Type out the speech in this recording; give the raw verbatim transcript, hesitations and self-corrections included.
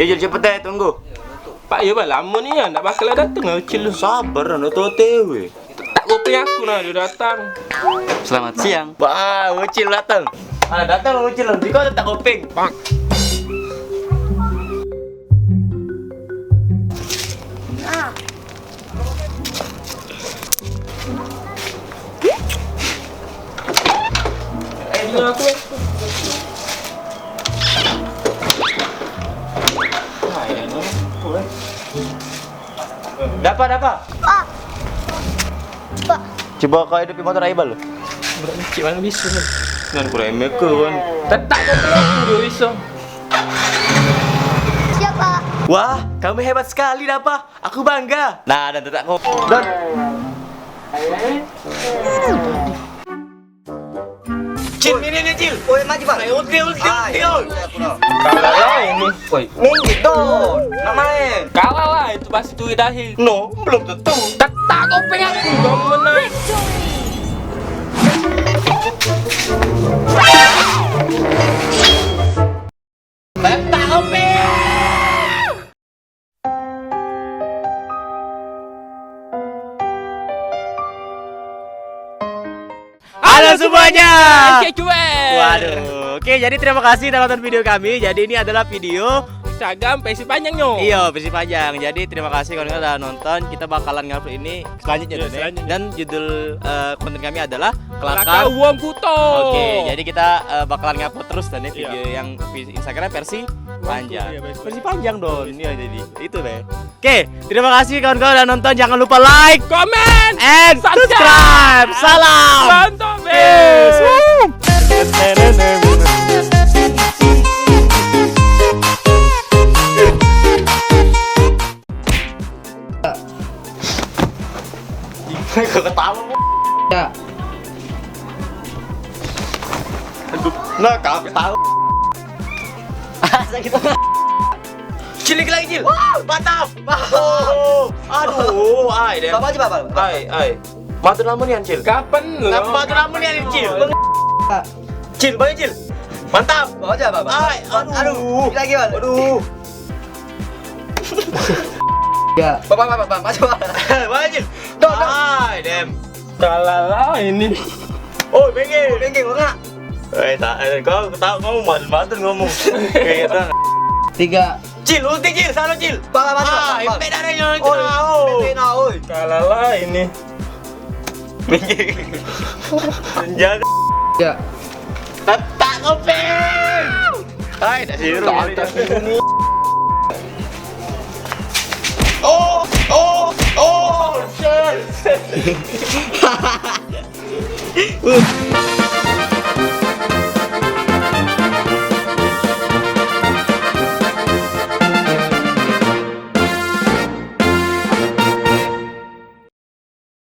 Yo, Cil, cepet eh, tunggu. Pak, yo, Bang, lamo ni, ya, ndak bakal dateng lah, Ucil. Sabar, anu tu O T W. Tak kuping aku nah, dia datang. Selamat siang. Wah, Ucil datang. Ah, datang Ucil, di kau tak kuping. Bang. Dapa, dapa? Pak. Pak. Coba kau hidupi motor Aibal. Berat kecil mana bisa ni? Nan kurang meka kan. Tetap kau tu dia bisa. Siapa? Wah, kamu hebat sekali, Dapa. Aku bangga. Nah, dan tetap kau. Don. Cil, ini ni, Cil. Oi, maju, Bang. Ayo, ulti, ulti, ulti, oi. Kalah lah ini. Oi, minggir, Don. Nak main. Kalah lah, itu pasti tu dahi. No, belum tentu. Tetak kuping aku, kamu menang. Tetak kuping. Halo semuanya. Oke, cuek. Waduh. Oke, jadi terima kasih telah nonton video kami. Jadi ini adalah video Instagram versi panjangnya. Iya, versi panjang. Jadi terima kasih kawan-kawan udah nonton. Kita bakalan ngupload ini selanjutnya. Iya, tuh, nih. Selanjutnya. Dan judul, eh, konten kami adalah Kelakar Kelakar Wong Kuto. Oke, jadi kita, eh, bakalan ngupload terus dan nih. Iya. Video yang vi-, Instagram versi Wong Kuto, panjang. Iya, versi Versi panjang dong. Iya, jadi itu deh. Oke, terima kasih kawan-kawan udah nonton. Jangan lupa like, comment, and subscribe. Subscribe. Salam. Mantap, Peace. Woo. Ketawa. Ya. Nah, kau ketawa. Sakit. Cil, lagi, lagi, Cil. Mantap. Oh. Aduh, ai, Dem. Bapak aja, Bapak. Ai, ai. Matur lamo nian, Cil. Kapan lo? Ngapa matur lamo nian, Cil? Cil, baik, Cil. Mantap. Bapak aja, Bapak. Ai, aduh. Aduh, lagi, Bang. Aduh. Ya. Bapak, Bapak, Bapak, Bapak. Baik, Cil. Dok, dok. Ai, Dem. Kalah lah ini. Oh, bengkel. Bengkel, Bang. Eh, tak, eh, kau tahu kamu malu-malu ngomong. Kayak gitu. Tiga. Cil, ulti, Cil, sana, Cil. Bang, bang, bang, ah, bang, bang. Impek darah yang, oh, cina, oh. Impek darah, oi. Kalah lah ini. Senjata. Ya. Tetak kuping. Hai, tak sih. Oh, oh, oh, shit.